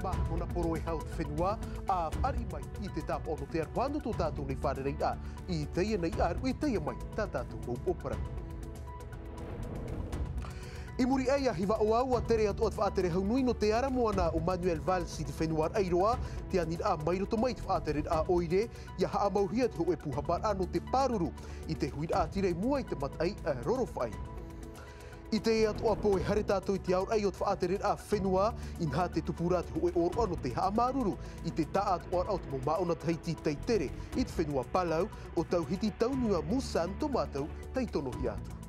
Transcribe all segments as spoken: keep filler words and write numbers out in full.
Pāhono poro e hau te fenua, a fāriʻi mai i te tāpaʻo nō te aroha nō tō tātou nei fārereiraʻa, i teie nei ʻāruʻi, teie mai tā tātou mau ʻōparau. I muri aʻe iā Hiva ʻOa, ua tere atoʻa te faʻatere hau nui nō te ara moana o Manuel Valls i te fenua Raʻiroa, te aniraʻa mai roto mai te faʻatereraʻa ʻoire, ʻia haʻamauhia te hōʻē pūhaparaʻa nō te pāruru, i te huiraʻatira i mua i te mataʻi, eh, rorofaʻi. I teie atoʻa pō e haere tātou i te aoraʻi o te faʻatereraʻa fenua, inaha tē tupu ra te hōʻē ʻōroʻa nō te haʻamāuruuru i te taʻatoʻaraʻa o te mau māʻona Tahiti tei tere i te fenua Palau, ʻo Tauhiti Taunua Musan tō mātou tei tonohia atu.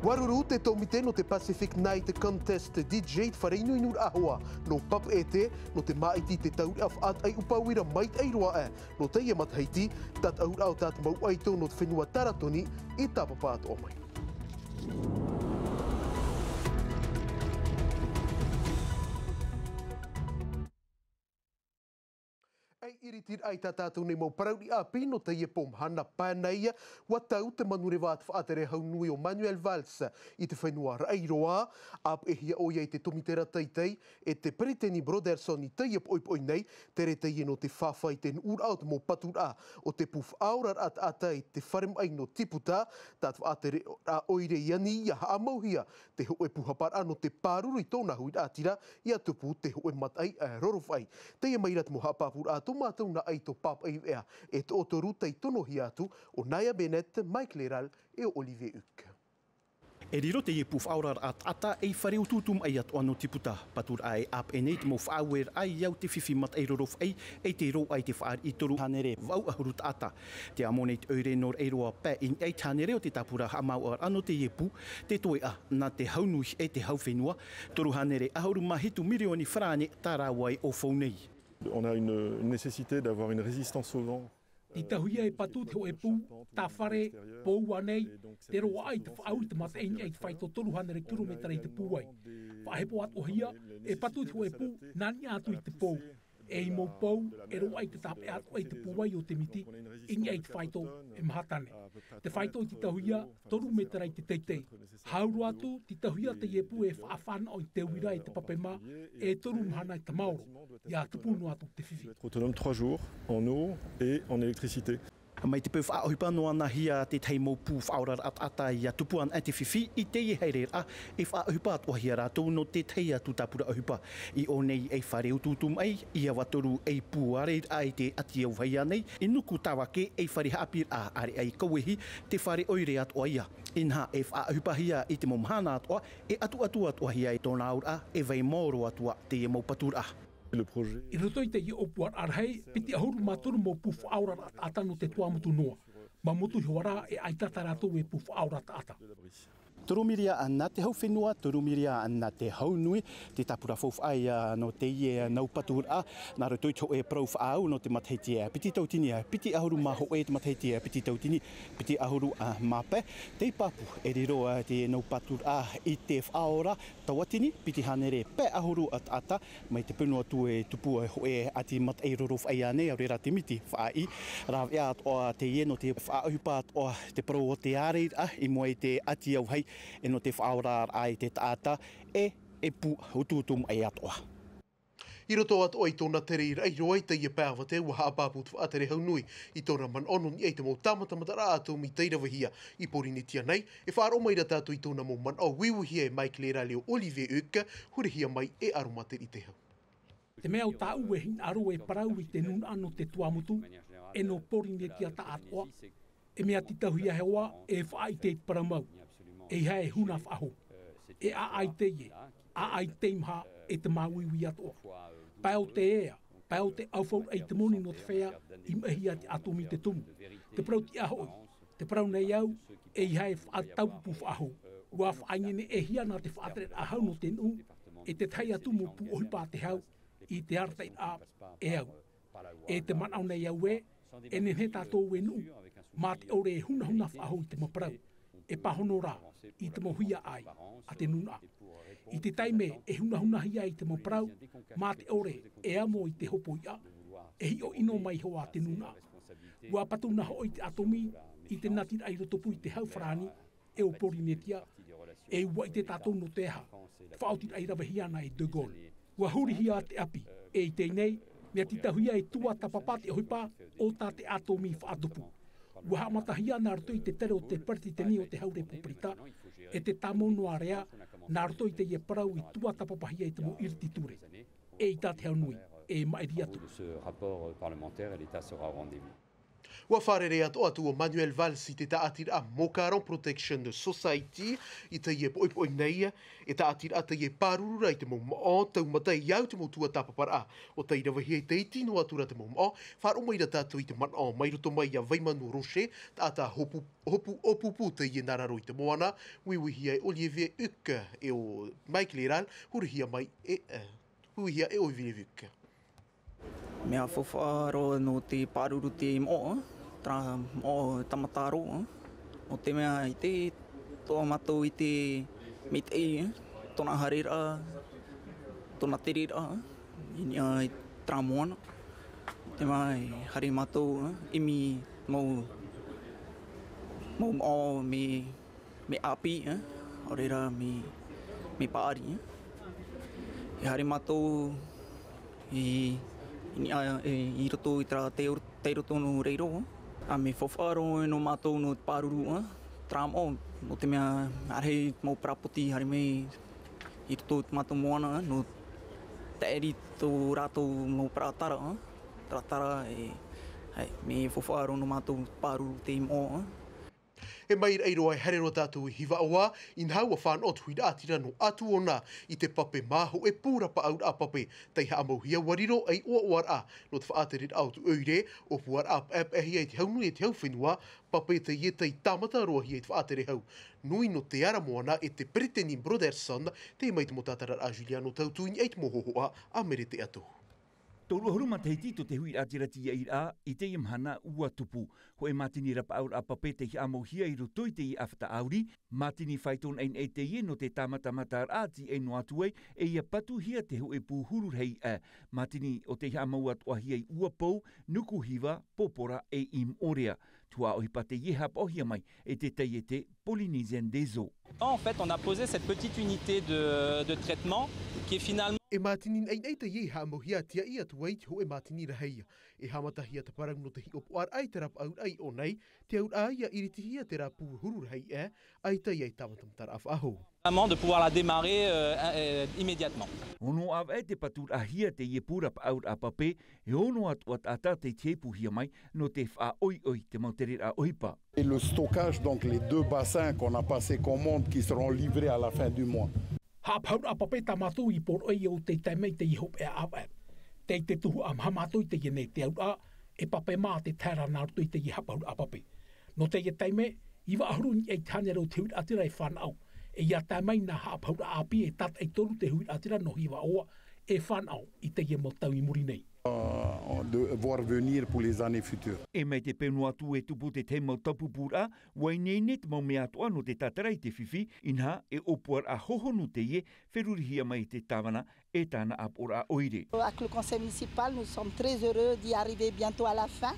Ua ruru te tōmite nō te Pacific Night Contest D J i te fare inuinuraʻa hoa nō Papeʻete, nō te māʻiti i te taureʻa faʻataʻi ʻupa uira maitaʻi roa aʻe nō teie matahiti, tataʻuraʻa o tātou mau ʻaito nō te fenua Taratoni i tāpapa atoʻa mai. E iritiraʻa i tā tātou nei mau parau riʻāpī nō teie pō mahana. Pae nei, ua tau te manureva a te faʻatere hau nui o Manuel Valls i te fenua Raʻiroa, ʻāpeʻehia ʻoia i te tōmite ra teitei, e te peretiteni Brotherson i teie poʻipoʻi nei, tere teie nō te fāfā i te nuʻuraʻa o te mau paturaʻa o te pū faʻaoraraʻa taʻata i te fare maʻi nō Tiputa, tā te faʻatereraʻa ʻoire i ani ʻia haʻamauhia te hōʻē pūhaparaʻa nō te pāruru i tōna huiraʻatira, ʻia tupu te hōʻē mataʻi, eh, rorofaʻi. Teie mai ra te mau haʻapāpūraʻa tō mātou nā ʻaito pāpaʻi veʻa e toʻotoru tei tonohia atu, ʻo Naya Bennett, Mike Leral, e ʻo Olivier Huck. E riro teie pū faʻaoraraʻa taʻata ei fare utuutu maʻi atoʻa nō Tiputa. Paturaʻa e ʻāpeʻe nei te mau faʻaueraʻa i au te fifi mataʻi rorofaʻi, e te roaʻa i te fāriʻi toru hānere vaʻu ʻahuru taʻata. Te amo nei te ʻoire nō Raʻiroa pae i niʻa i te hānere o te tāpura haʻamāuʻaraʻa nō teie pū, te toeʻa nā te hau nui e te hau fenua, toru hānere ʻahuru mā hitu mirioni farāne tā rāua e ʻōfou nei. On a une nécessité d'avoir une résistance au vent. Te tauhia e patu te hōʻē pū, tā fare, pō ua nei, te roaʻa i te faʻaau i te mataʻi i niʻa i te faito toru hānere kirometera i te pūai. Faʻahepo atoʻahia, e patu te hōʻē pū, nā niʻa atu i te pou. E i mau pou, e roaʻa i te tāpeʻa atoʻa i te pūai o te miti, i niʻa i te faito, e maha tane. Te faito i te tauhia, toru metera i te teitei. Hau roa atu, te tauhia teie pū e faʻafānaʻo i te uira e te pape mā, e toru mahana i te maoro, ʻia tupu noa atu te fifi. Être autonome trois jours en eau et en électricité. Mai te peu faʻaʻohipa noa nāhea tētahi mau pū faʻaoraraʻa taʻata ʻia tupu ana te fifi i teie haereraʻa, e faʻaʻohipa atoʻahia rātou nō tētahi atu tāpura ʻohipa. I ʻō nei ei fare utuutu maʻi, i Avatoru ei pū ʻāreiraʻa i te ʻati auahi ānei, i Nuku Tāvake ei fare haʻapiʻiraʻa ʻāreʻa i Kauehi, te fare ʻoire atoʻa ia. Inaha e faʻaʻohipahia i te mau mahana atoʻa, e ʻatuʻatu atoʻahia i tōna auraʻa, e vai maoro atu ā teie mau paturaʻa. Le projet. I roto i teie ʻōpuaraʻa rahi, piti ʻahuru mā toru mau pū faʻaoraraʻa taʻata nō te Tuamotu noa. Mā motu iho ā rā e ʻaita tā rātou e pū faʻaora taʻata. Toru miria nā te hau fenua, toru miria nā te hau nui, te tāpura faufaʻa ia nō teie mau paturaʻa, nā roto i te hōʻē parau faʻaau nō te matahiti e piti tauatini, piti ʻahuru mā hōʻē te matahiti e piti tauatini, piti ʻahuru mā pae, tei pāpū e riro teie mau paturaʻa i te faʻaora, tauatini, piti hānere pae ʻahuru taʻata, mai te peu noa atu e tupu e hōʻē ʻati mataʻi rorofaʻi ānei, ʻaore rā te miti faʻaʻī, rāveʻa atoʻa teie nō te faʻaʻohipa atoʻa te parau o te ʻāreiraʻa i mua i te ʻati auahi, e nō te faʻaoraraʻa i te taʻata, e, e pū utuutu maʻi atoʻa. I roto atoʻa i tōna tere i Raʻiroa i teie pae ʻāvatea, ua haʻapāpū te faʻatere hau nui i tōna manaʻo nō niʻa i te mau tāmatamataraʻa ʻātōmī tei ravehia i Pōrīnetia nei, e faʻaroʻo mai ra tātou i tōna mau manaʻo uiuihia e Mike Leral e ʻo Olivier Huck, hurihia mai e Aroma Teriʻi Te Hau. Te mea ʻo tāʻu e hinaʻaro e parau i te nūnaʻa nō te Tuamotu, e nō Pōrīnetia taʻatoʻa, e mea tītauhia hoʻi e faʻaʻite i te parau mau, ʻeiaha e huna faʻahou. E ʻāʻai teie, ʻāʻai teimaha e te māuiui atoʻa. Pae o te ea, pae o te ʻaufauraʻa i te moni nō te feiā, i maʻihia te ʻātōmī te tumu. Te parau tiʻa hoʻi, te parau nei au, ʻeiaha e faʻataupupū faʻahou. ʻUa faʻaineine-ʻē-hia nā te faʻatereraʻa hau nō te nuʻu, e tētahi atu mau pū ʻohipa a te hau, i te arataʻiraʻa e au. E te manaʻo nei au ē, e nehenehe tātou e nuʻu, mā te ʻore e hunahuna faʻahou i te mau parau, e pāhono rā i te mau hiaʻai a te nūnaʻa. I te taime e hunahunahia ai te mau parau, mā te ʻore e amo i te hopoiʻa, e hiʻo ʻino mai hoʻi te nūnaʻa. ʻUa patu nā hoʻi te ʻātōmī i te natiraʻa i rotopū i te hau farāni, e ʻo Pōrīnetia, e ʻua ʻite tātou nō te aha te faʻaotiraʻa i ravehia ana e De Gaulle. Ua hurihia te ʻapi, e i teie nei, mea tītauhia e tuatāpapa te ʻohipa o tā te ʻātōmī faʻatupu. Ua haʻamatahia nā roto i te tere o te peretiteni o te Haure Pōpōrita, e te tāmau noa area, nā roto i teie parau i tuatāpapahia i te mau ʻiriti ture. E i tā te hau nui, e maʻiri atu. De ce rapport parlementaire, et l'État sera au rendez-vous. Ua fārerei atu ʻo Manuel Valls i te tāʻatiraʻa Mokaran Protection Society i teie poʻipoʻi nei, e tāʻatiraʻa teie pāruru ra i te mau moʻo, taumata i au te mau tuatāpaparaʻa. ʻO tei ravehia i te iti noa atu ra te mau moʻo, faʻaroʻo mai ra tātou i te manaʻo mai roto mai iā Vaimanu Roche, taʻata hopu, hopu ʻōpūpū teie nā raro i te moana, uiuihia e Olivier Huck, e ʻo Mike Leral, hurihia mai e, e, uiuihia e Olivier Huck. Mea faufaʻa roa nō te pāruru te moʻo, terā moʻo tāmata roa, nō te mea i te, tō mātou i te maitaʻi, tōna haereraʻa, tōna tereraʻa, i niʻa i terā moana. Te mea e haere mātou, ʻimi mau, mau moʻo mea mea ʻāpī, ʻaore rā mea, mea paʻari. E haere mātou i, i niʻa, e, i roto i terā tei, tei roto nō reira. ʻA mea faufaʻa roa nō mātou nō te pāruru, terā moʻo, nō te mea, ʻareʻa mau parapoti haere mai i roto i tō mātou moana, nō te ʻere tō rātou mau parataʻa, taratara, e, ʻae, mea faufaʻa roa nō mātou pāruru te moʻo. E mai raʻi roa e haere roa tātou i Hivaʻoa, inaha ua fānaʻo te huiraʻatira nō Atuona i te pape mā hōʻē pū rapaʻauraʻa pape, tei haʻamauhia ua riro ei ʻoaʻoaraʻa nō te faʻatereraʻa o te ʻoire, ʻōpuaraʻa paʻepaʻehia i te hau nui e te hau fenua, pape teie tei tāmata roahia i te faʻatere hau nui nō te ara moana e te peretiteni Brotherson, tei mai te mau tātararaʻa Juliano Tautu i niʻa i te mau hōhoʻa a Merete Atohu. Toru ʻahuru matahiti tō te huiraʻatira tīaʻiraʻa i teie mahana ua tupu. Hōʻē mātini rapaʻauraʻa pape tei haʻamauhia i roto i teie ʻāfata ʻāuri, mātini faito naʻinaʻi teie nō te tāmatamataraʻa tīaʻi noa atu ai, e ʻia patuhia te hōʻē pū huru rahi aʻe. Mātini ʻo tei haʻamau atoʻahia i Uapou, Nukuhiva, Pōpora e i Moʻorea. Tuhaʻa ʻohipa teie haʻapaʻohia mai e te taiete Polynesian des Eaux. En fait, on a posé cette petite unité de, de traitement qui est finalement E mātini naʻinaʻi teie i haʻamauhia tīaʻi atu ai te hōʻē mātini rahi. E haʻamatahia te parau nō te hiʻopoʻaraʻa i te rapaʻauraʻa i ʻō nei, te auraʻa ʻia iritihia terā pū huru rahi aʻe, ʻaita ia tāmatamataraʻa faʻahou. Vraiment de pouvoir la démarrer, euh, euh, immédiatement. Ono ʻāvaʻe tei paturaʻahia teie pū rapaʻauraʻa pape, e ono atoʻa taʻata tei tiʻapuhia mai, nō te faʻaʻoiʻoi te mau tereraʻa ʻohipa. Et le stockage, donc les deux bassins qu'on a passés commande qui seront livrés à la fin du mois. Haʻapaʻuraʻa pape tā mātou i poroʻi ʻo tei tae mai i teie hopeʻa ʻāvaʻe. Tei te tuhaʻa maha mātou i teie nei te auraʻa, e pape mā te tae ra nā roto i teie haʻapaʻuraʻa pape. Nō teie taime, iva ʻahuru i niʻa i te hānere o te huiraʻatira e fānaʻo. E ʻia tae mai nā haʻapaʻuraʻa ʻāpī e tātaʻi toru te huiraʻatira nō Hivaʻoa e fānaʻo i teie mau tau i muri nei. Euh, de voir venir pour les années futures. E mai te peu noa atu e tupu te tahi mau taupupūraʻa, ua ineine te mau mea atoʻa nō te tātara i te fifi, inaha e ʻōpuaraʻa hohonu teie, ferurihia mai e te tāvana e tāna ʻāpoʻoraʻa ʻoire. Avec le conseil municipal, nous sommes très heureux d'y arriver bientôt à la fin.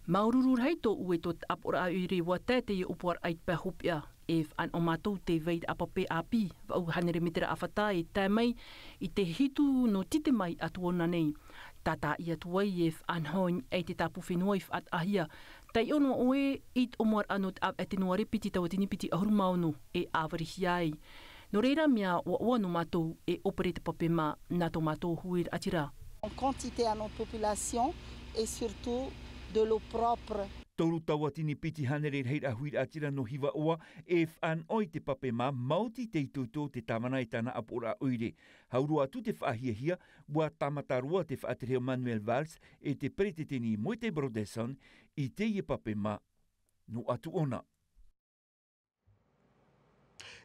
Māuruuru rahi tōʻu e tō te ʻāpoʻoraʻa ʻoire ua tae teie ʻōpuaraʻa i te pae hopeʻa. E fānaʻo mātou te vairaʻa pape ʻāpī, vaʻu hānere metera ʻāfata e tae mai i te hitu nō Tite mai Atuona nei. Tātaʻi atu ai e fānaʻo i te tāpū fenua i faʻataʻahia. Taiʻo noa ʻoe i te ʻōmuaraʻa nō te ʻāvaʻe tenuare piti tauatini piti ʻahuru mā ono e ʻāvarihia ai. Nō reira mea ʻoaʻoa nō mātou e ʻōpere te pape mā nā tō mātou huiraʻatira. En quantité à notre population et surtout de l'eau propre. Toru tauatini piti hānere rahiraʻa huiraʻatira nō Hivaʻoa e fānaʻo i te pape mā, maoti te itoito o te tāvana e tāna ʻāpoʻoraʻa ʻoire. Hau roa atu te faʻahiahia, ua tāmata roa te faʻatere hau Manuel Valls e te peretiteni Moetai Brotherson i teie pape mā nō Atuona.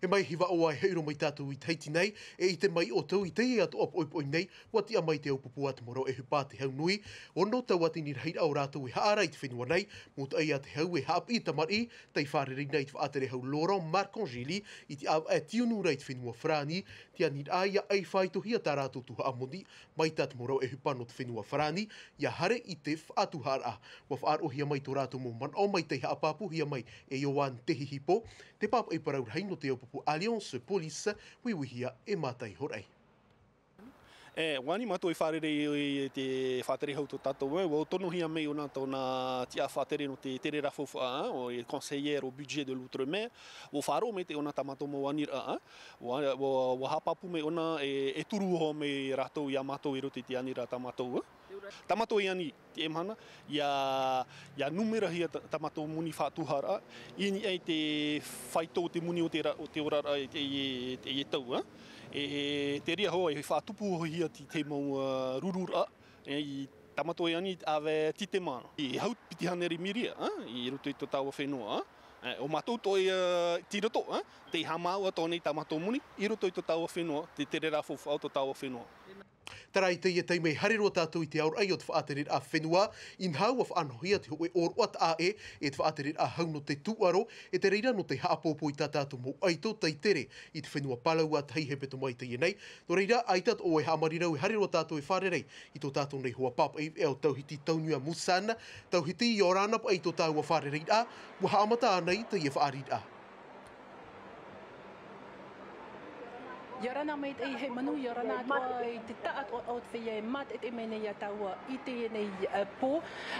E mai Hivaʻoa e hoʻi roa mai tātou i Tahiti nei, e ʻite mai ʻoutou i teie atoʻa poʻipoʻi nei, ua tiʻa mai te ʻaupōpō a te mau rau ʻohipa a te hau nui, ono tauatini rahiraʻa o rātou e haʻaara i te fenua nei, mūtaʻa ia te hau e haʻapiʻi tamariʻi, tei fārerei nei i te faʻatere hau Laurent Marcangeli, i te ʻāvaʻe tiunu ra i te fenua Farāni, te aniraʻa ʻia ʻai faʻaitohia tā rātou tuhaʻa moni, mai tā te mau rau ʻohipa nō te fenua Farāni, ʻia haere i te faʻatuhaʻaraʻa. Ua faʻaroʻohia mai tō rātou mau manaʻo mai tei haʻapāpūhia mai e Ioane Tehihipo, te pāpaʻi parau rahi nō te ʻaupōpō Alliance Police, uiuihia e Mātai Horai. E, ʻua ani mātou e fārerei i te faʻatere hau tō tātou, e, ʻua tonohia mai ʻōna tōna tiʻa faʻatere nō te tere rā faufaʻa, ʻo e conseillère au budget de l'outre-mer, ʻua faʻaroʻo mai te ʻōna tā mātou mau aniraʻa, e, ʻua, ʻua, ʻua haʻapāpū mai ʻōna e, e turu iho mai rātou iā mātou i roto i te aniraʻa tā mātou, e. Tā mātou e ani, teie mahana, ʻia, ʻia numerahia tā, tā mātou moni faʻatuharaʻa, i niʻa i te faito o te moni o te ra-, o te oraraʻa i te, i te, i te tau, e. E, e te reira hoʻi, e faʻatupuhia te, te mau, e, rururaʻa, e, i tā mātou e ani ʻāvae tītema. E hau piti hānere miria, e, i roto i tō tāua fenua, e. E, ʻo mātou atoʻa, e, tei roto, e, tei haʻamāuʻa atoʻa nei tā mātou moni, i roto i tō tāua fenua, te tere rā faufaʻa o tō tāua fenua. Terā i teie taime e haere roa tātou i te aoraʻi o te faʻatereraʻa fenua, inaha ʻua faʻanahohia te hōʻē ʻōroʻa taʻa ʻē, e te faʻatereraʻa hau nō te tūʻaro, e te reira nō te haʻapōpō i tā tātou mau ʻaito tei tere i te fenua Palau ā tahi hepetoma i teie nei. Nō reira, ʻaita atoʻa e haʻamarirau e haere roa tātou e fārerei i tō tātou nei hoa pāpaʻi veʻa ʻo Tauhiti Taunua Musan. Tauhiti, ʻia ora na paʻi i tō tāua fārereiraʻa, ʻua haʻamata ānei teie fāriʻiraʻa? ʻIa ora na maitaʻi Haʻamanu, ʻia ora na atoʻa i te taʻatoʻaraʻa o te feiā e mātaʻitaʻi mai nei iā tāua i teie nei, e, pō.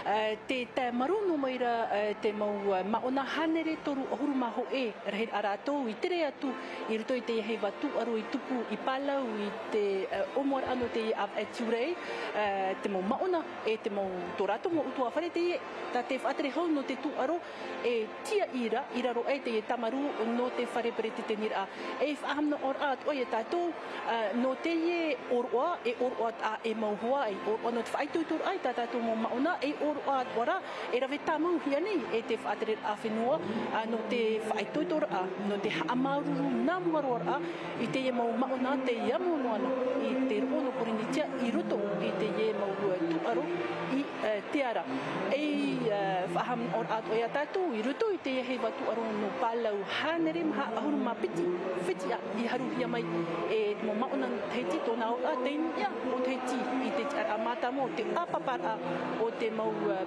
E, tē tae marū noa mai ra, e, te mau, e, māʻona hānere toru ʻahuru mā hōʻē, rahiraʻa rātou i tere atu i roto i te heiva tūʻaro i tupu i Palau i te, e, ʻōmuaraʻa nō te ʻāvaʻe Tiurai, e, te mau māʻona, e te mau, tō rātou mau ʻutuāfare teie, tā te faʻatere hau nō te tūʻaro, e tiaʻi ra, i raro aʻe teie tāmarū nō te fare peretiteniraʻa. E faʻahaʻamanaʻoraʻa atoʻa iā tātou, e, nō teie ʻōroʻa, e ʻōroʻa taʻa ʻē mau hoʻi, ʻōroʻa nō te faʻaitoitoraʻa i tā tātou mau māʻona, e ʻōroʻa atoʻa ra, e rave tāmauhia nei e te faʻatereraʻa fenua, e, nō te faʻaitoitoraʻa, nō te haʻamāuruuru nā mua roa ra, i teie mau māʻona tei amo noa na i te roʻo nō Pōrīnetia i roto i teie mau tūʻaro i, e, te ara. E, e, faʻahaʻamanaʻoraʻa atoʻa iā tātou i roto i teie heiva tūʻaro nō Palau, hānere maha ʻahuru mā piti fetiʻa i haruhia mai e te mau māʻona Tahiti, tōna auraʻa tei niʻa o Tahiti i te tiʻaraʻa mātāmua, te ʻāpaparaʻa o te mau, e,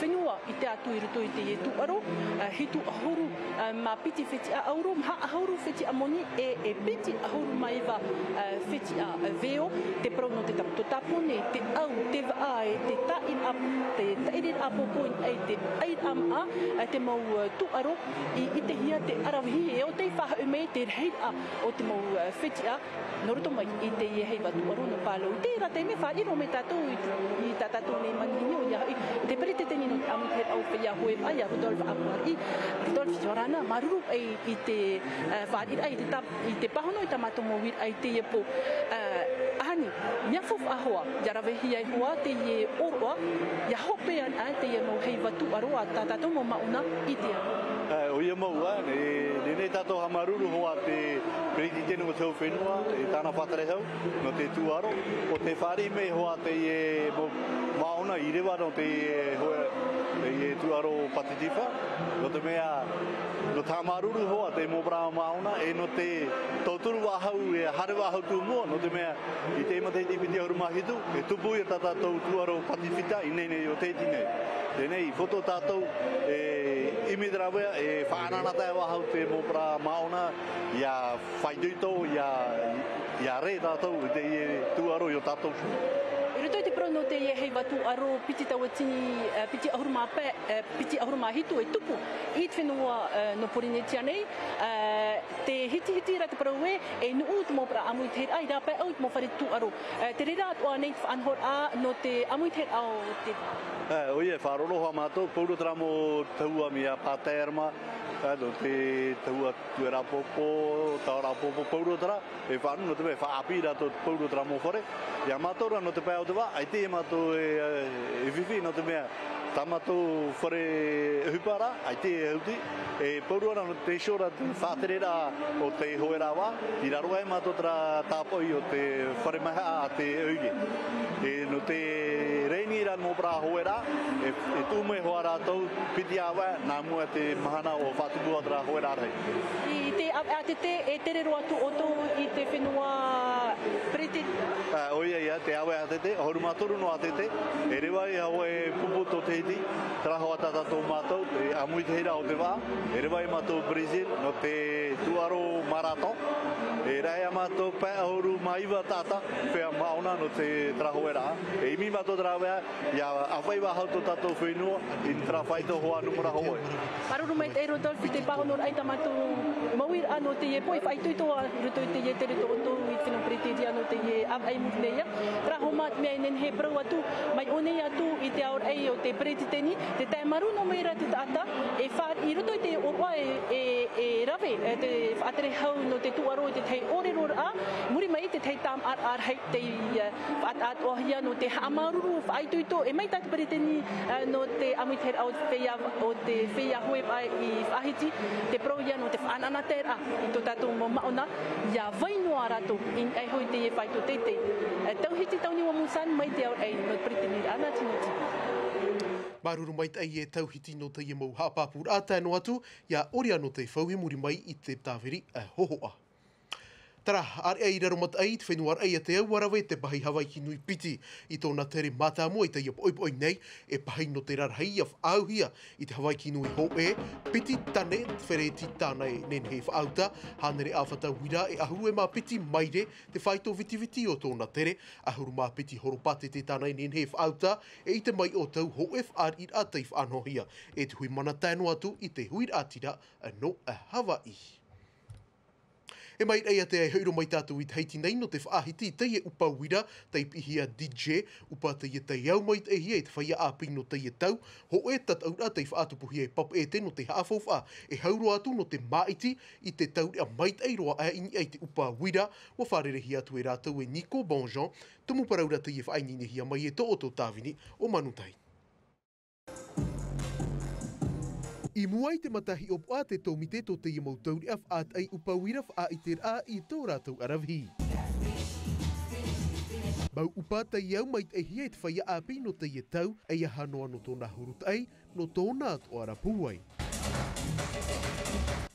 fenua i tae atu i roto i teie tūʻaro, e, hitu ʻahuru, e, mā piti fetiʻa ʻauro, maha ʻahuru fetiʻa moni, e, e piti ʻahuru mā iva, e, fetiʻa veo. Te parau nō te Tāmotu Tāpōnē, te au, te vaʻa, e te taʻi-, te taʻiriraʻa pōpō i niʻa i te ʻairaʻa maʻa, e, te mau, e, tūʻaro i ʻitehia te ʻaravihi, e ʻo tei faʻahoʻi mai te rahiraʻa o te mau, e, fetiʻa nō roto mai i teie heiva tūʻaro nō Palau. I terā taime, fāriʻi roa mai tātou i, i tā tātou nei manihini, ʻoia hoʻi te peretiteni nō te ʻāmuitahiraʻa o te feiā hoe vaʻa, iā Rudolf Amuariʻi. Rudolf, ʻia ora na, māuruuru i, i te, e, fāriʻiraʻa, i te tā-, i te pāhono i tā mātou mau uiraʻa i teie pō. E, ʻaʻani, mea faufaʻa hoʻi, ʻia ravehia ai hoʻi teie ʻōroʻa, ʻia hope ana teie mau heiva tūʻaro a tā tātou mau māʻona i te ao. E, ʻoia mau, ā, e, e, e, tātou haʻamāuruuru hoʻi te peretiteni o te hau fenua, e tāna faʻatere hau, nō te tūʻaro, ʻo tē fāriʻi mai hoʻi teie mau māʻona i reva nō te, e, hoe, teie tūʻaro Pātitifā, nō te mea, nō te haʻamāuruuru hoʻi te mau parau māʻona, e nō te tauturu faʻahou, e haere faʻahou atu mua, nō te mea, i te matahiti piti ʻahuru mā hitu, e tupu ia tā tātou tūʻaro Pātitifā i nehenehe o Tahiti nei. Teie nei, i poto tātou, e, ʻimi terā mea, e faʻanahonahohia faʻahou te mau parau māʻona, ʻia faʻaitoito, ʻia, ʻia rē tātou i teie tūʻaro i ō tātou. I roto i te parau nō teie heiva tūʻaro piti tauatini, e, piti ʻahuru mā pae, e, piti ʻahuru mā hitu e tupu i te fenua, e, nō Pōrīnetia nei, e, tē hitihiti ra te parau ē, e nuʻu te mau parau ʻāmuitahiraʻa, i rāpae au i te mau fare tūʻaro. E, te reira atoʻa nei te faʻanahoraʻa nō te ʻāmuitahiraʻa o te. E, ʻoia, e faʻaroʻo hoʻi mātou, pauroa terā mau tahua mai iā Pāterma, e, nō te tahua tueraʻa pōpō, taoraʻa pōpō, pauroa terā, e faʻanu, nō te mea, e faʻaʻāpī rātou pauroa terā mau fare. Iā mātou rā, nō te pae o te vā, ʻaita e mātou e, e fifi, nō te mea, tā mātou fare ʻohipa rā, ʻaita e hauti, e pauroa rā, nō te iho ra te faʻatereraʻa o te hoeraʻa vā, i raro aʻe mātou terā tāpaʻo o te fare mahaʻa a te ʻoire. E nō te rēni rā mau parau hoeraʻa, e, e tuʻu mai hoʻi rātou, piti ʻāvaʻe, nā mua te mahana ʻo faʻatupu atu terā hoeraʻa rahi. I te ʻĀvaʻe ʻātete, e tere roa atu ʻoutou i te fenua Perete? Ā, ʻoia ia, te ʻāvaʻe ʻātete, ʻahuru mā toru nō ʻātete, e reva i Hawaii pupu tō te hiti, terā hoʻi tā tātou mātau, e ʻāmui te hira o te vaʻa, e reva i mātou Brazil, nō te tūʻaro marathon, e rahi ā mātou pae ʻahuru mā iva taʻata, feiā maʻona nō te terā hōʻē raʻa. E ʻimi mātou terā ʻāvaʻe, ʻia ʻāfaʻi faʻahou tō tātou fenua, i terā faito hoa numera hōʻē. Māuruuru maitaʻi Rodolphe i te pāhonoraʻa i tā mātou mauiraʻa nō teie pō, e faʻaitoito ā i roto i teie tere tō ʻoutou i te fenua Perete nō teie ʻāvaʻe i muri nei. Terā hoʻi mā te mea e nehenehe e parau atu, mai ʻō nei atu i te aoraʻi o te Peretiteni, tē tae mārū noa mai ra te taʻata, e fāriʻi i roto i te ʻōroʻa e, e, e rave, e te faʻatere hau nō te tūʻaro i te tahi ʻōreroraʻa, muri mai i te tahi tāmāʻaraʻa rahi tei, ā, faʻataʻatoʻahia nō te haʻamāuruuru faʻaitoito, e mai tā te Peretiteni, ā, nō te ʻāmuitahiraʻa o te feiā, o te feiā hoe vaʻa i faʻahiti, te parau ia nō te faʻanahonahoraʻa i tō tātou mau maʻona, ʻia vai noa rātou i niʻa iho i teie faito teitei. Ā, Tauhiti Tauniua Musan, mai te aoraʻi nō te Peretiteniraʻa nā Tinoti. Māuruuru maitaʻi e Tauhiti nō teie mau haʻapāpūraʻa, tae noa atu, ʻia ʻore ā nō te fau i muri mai i te tāviri, ā, hōhoʻa. Terā, ʻāreʻa i raro mataʻi i te fenua raʻi a Te Aua Rave te pahī Hawaiki Nui piti i tōna tere mātāmua i teie poʻipoʻi nei, e pahī nō te rarahi ʻia faʻaauhia i te Hawaiki Nui hōʻē, piti tane fereti tāna e nehenehe e faʻauta, hānere ʻāfata uira e ʻahuru e mā piti maire te faito vitiviti o tōna tere, ʻahuru mā piti horopātete tāna e nehenehe e faʻauta, e ʻite mai ʻoutou hōʻē fāriʻiraʻa tei faʻanahohia e te hui mana tae noa atu i te huiraʻatira nō Hawaii. E mai raʻi a te ai hoʻi roa mai tātou i Tahiti nei nō te faʻahiti i teie ʻupa uira, tei piʻihia D J, ʻupa teie tei au maitaʻihia e te feiā ʻāpī nō teie tau, hōʻē tataʻuraʻa tei faʻatupuhia e Papeʻete nō te haʻafaufaʻa, e hau roa atu nō te māʻiti i te taureʻa maitaʻi roa aʻe i niʻa i te ʻupa uira, ʻua fārereihia atu e rātou e Nico Bonjean, tumu parau ra teie faʻaineinehia mai e tō ʻoutou tāvini ʻo Manutahi. I mua i te mata hiʻopoʻa te tōmite tō teie mau taureʻa faʻataʻi ʻupa uira faʻaʻiteraʻa i tō rātou ʻaravihi. Mau ʻupa tei au maitaʻihia e te feiā ʻāpī nō teie tau, ʻeiaha noa nō tōna huru taʻi, nō tōna atoʻa ra pūai.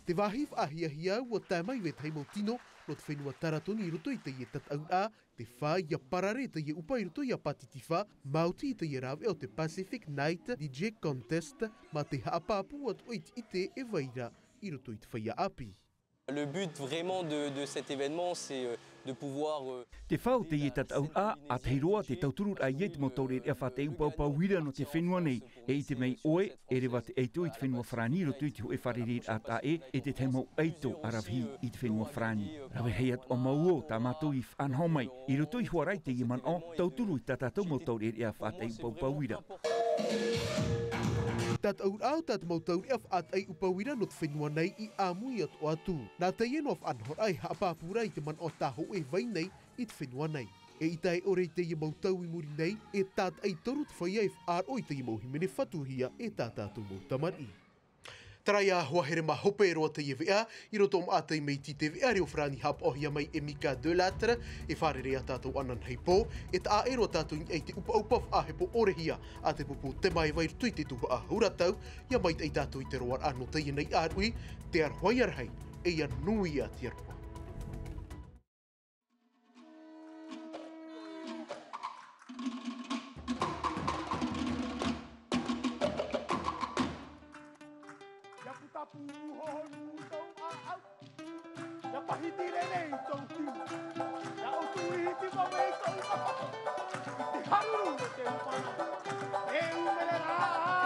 Te vāhi faʻahiahia ʻua tae mai vetahi mau tino nō te fenua Taratoni i roto i teie tataʻuraʻa, te fā ia parare teie ʻupa i roto ia Pātitifa, maoti i teie rāveʻa o te Pacific Night D J Contest, mā te haʻapāpū atu i te ʻite e vai ra i roto i te feiā ʻāpī. Le but vraiment de, de cet événement, c'est, euh, de pouvoir, euh, Te fā o teie tataʻuraʻa, ʻātahi roa te tautururaʻa ia i te mau taureʻareʻa faʻataʻi ʻupaʻupa uira nō te fenua nei, e ʻite mai ʻoe, e reva te ʻaito i te fenua Farāni i roto i te hōʻē fārereiraʻa taʻa ʻē, e te tahi mau ʻaito ʻaravihi i te fenua Farāni. Rave rahi atoʻa mau ō tā mātou i faʻanaho mai, i roto iho ā ra i teie manaʻo, tauturu i tā tātou mau taureʻareʻa faʻataʻi ʻupaʻupa uira. Tataʻuraʻa o tā te mau taureʻa faʻataʻi ʻupa uira nō te fenua nei i ʻāmui atoʻa atu. Nā teie noa faʻanahoraʻa e haʻapāpū ra i te manaʻo tā hōʻē vai nei i te fenua nei. E ʻita e ʻore i teie mau tau i muri nei, e tātaʻi toru te feiā e faʻaroʻo i teie mau hīmene fatuhia e tā tātou mau tamariʻi. Terā ia hoa here mā hope roa teie veʻa, i roto maʻa teie mai i te veʻa reo Farāni haʻapaʻohia mai e Mika Delattre, e fārerei ā tātou ananahi pō, e taʻa ʻē roa tātou i niʻa i te ʻupaʻupa faʻahepo ʻorehia a te pupu Te Maeva i roto i te tuhaʻa huratau, ʻia maitaʻi tātou i te roaraʻa nō teie nei ʻāruʻi, te aroha ia rahi, e ʻia nui ā te aroha. ʻIa putapū hohonu tōu ʻāʻau. ʻIa pahiti rere i tōu tino. ʻIa ʻutuʻi hiti vave i tōu papa. I te haruru o te ʻupana. E ʻumere rā.